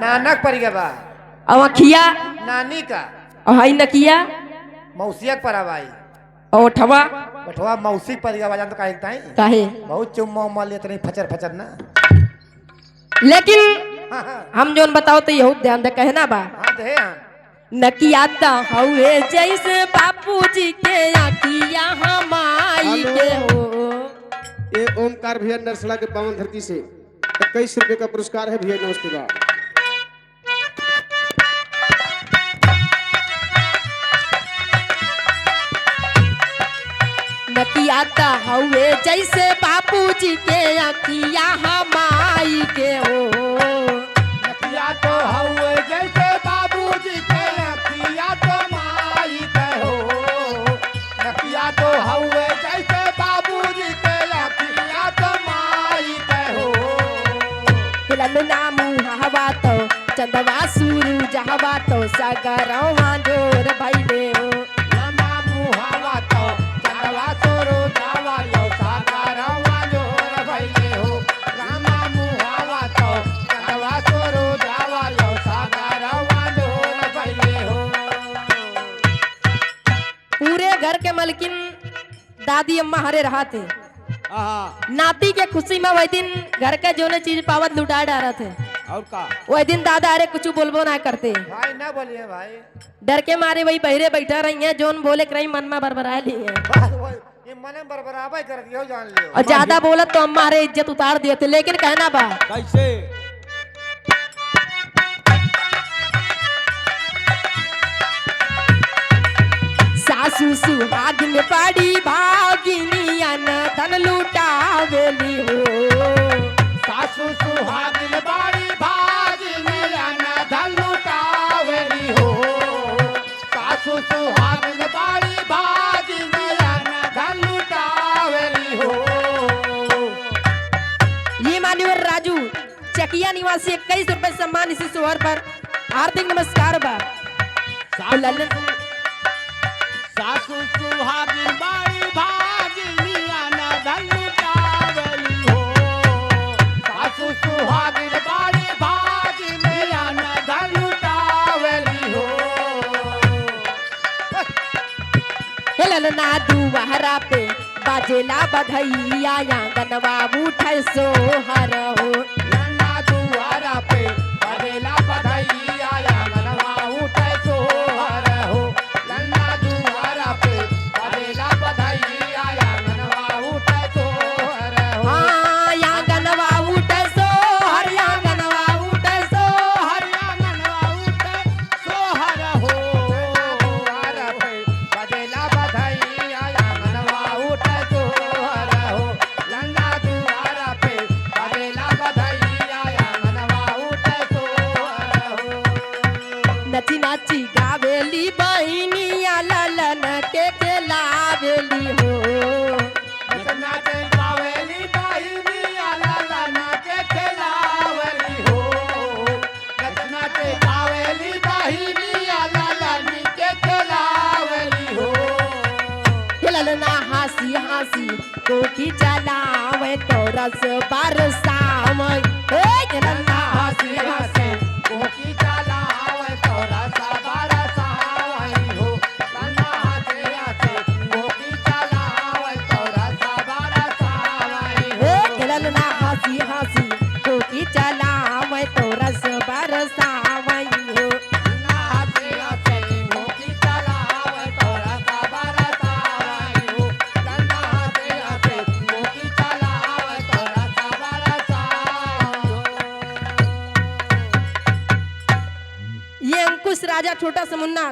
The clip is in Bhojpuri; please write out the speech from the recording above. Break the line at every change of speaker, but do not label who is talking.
नानक पर बा।
और अखिया
नानी का।
और हई नकिया।
मौसियक पर भाई।
और ओठवा।
बठवा मौसी पर बा, जान तो काहे ताई।
काहे?
बहुत चुम्मा उम्मा लेत रही फचर फचर ना।
लेकिन
हाँ हाँ।
हम जोन बताओ तो यहू ध्यान दे, कहना बा।
हाँ, दे हाँ।
नकिया त हउए जैसे बापूजी के आखिया हमाई के हो।
ये ओमकार भैया नरसड़ा के पावन धरती से 21 रुपए का पुरस्कार है भैया, नमस्ते बा।
नकिया त हउए जैसे बापूजी के आखिया हमाई के हो।
नकिया तो हउए जैसे बाबूजी के नकिया तो माई के हो। नकिया तो हउए जैसे बाबूजी के नकिया तो माई के हो।
ललना मुहावा तो चंदवा सूरज हवा तो सगरवा जोर भइले हो।
रमा मुहावा तो चंदवा सोरो जावा लो सागरवा जोर भइले हो। रामा मुहावा तो चंदवा सोरो जावा लो सागरवा जोर भइले हो।
पूरे घर के मलकिन दादी अम्मा हरे रहा थे। नाती के खुशी में वही दिन घर के जोने चीज पावत लुटा डाला थे।
और का?
वही दिन दादा अरे कुछ बोलबो ना करते।
भाई, ना बोलिए भाई।
डर के मारे वही बहरे बैठा रही है, जोन बोले के रही मन में बरबरा ली है।
बस वही, ये मने बरबराबे कर दियो, जान लियो।
और ज्यादा बोलत तो अम्मा अरे इज्जत उतार दिए थे, लेकिन कहना बा।
कैसे?
सासू सुहागिन पाड़ी भागिनी अन धन लुटावेली हो।
सासू सुहागिन बाड़ी भागिनी अन धन लुटावेली हो। सासू सुहागिन बाड़ी भागिनी अन धन लुटावेली हो।
ये मान्यवर राजू चकिया निवासी 21 रुपए सम्मान इसी सोहर पर हार्दिक नमस्कार बा। ललन
सासू सुहागिन बाड़ी भागिनी आना धन लुटावली हो।
सासू सुहागिन बाड़ी भागिनी अन धन लुटावेली हो।
हे ललना दुआरा पे बाजेला बधैया, आंगनवा उठे सोहर हो।
लन्ना दुआरा पे बजेला बधैया, आंगनवा उठे सोहर हो। लन्ना दुआरा पे बजेला बधैया, आंगनवा उठे सोहर हो।
हाँ, आंगनवा उठे सोहर, आंगनवा उठे सोहर।
आंगनवा उठे सोहर हो।
दुआरा पे बजेला बधैया, आंगनवा उठे सोहर हो। लन्ना दुआरा पे बजेला बधैया, आंगनवा उठे सोहर हो।
नची नाची गावेली बहिनिया, ललन के खेलावेली हो।
नच नाच गावेली बहिनिया, ललन के खेलावली हो। नच नाच गावेली बहिनिया, ललन के खेलावली हो।
हे ललना हंसी हंसी कोकी चलावे तो रस बरसावे। हे ललना
हंसी हंसी कोकी चलावे तो रस बरसावई हो। ललना हंसी हंसी कोकी चलावे तो रस बरसावई हो।
हे ललना हंसी हंसी कोकी चलावे तो रस बरसावे हो।
हंसी हंसी कोकी चलावे तो रस बरसावई हो। ललना हंसी हंसी कोकी चलावे तो रस बरसावई हो।
ये अंकुश राजा छोटा सा मुन्ना।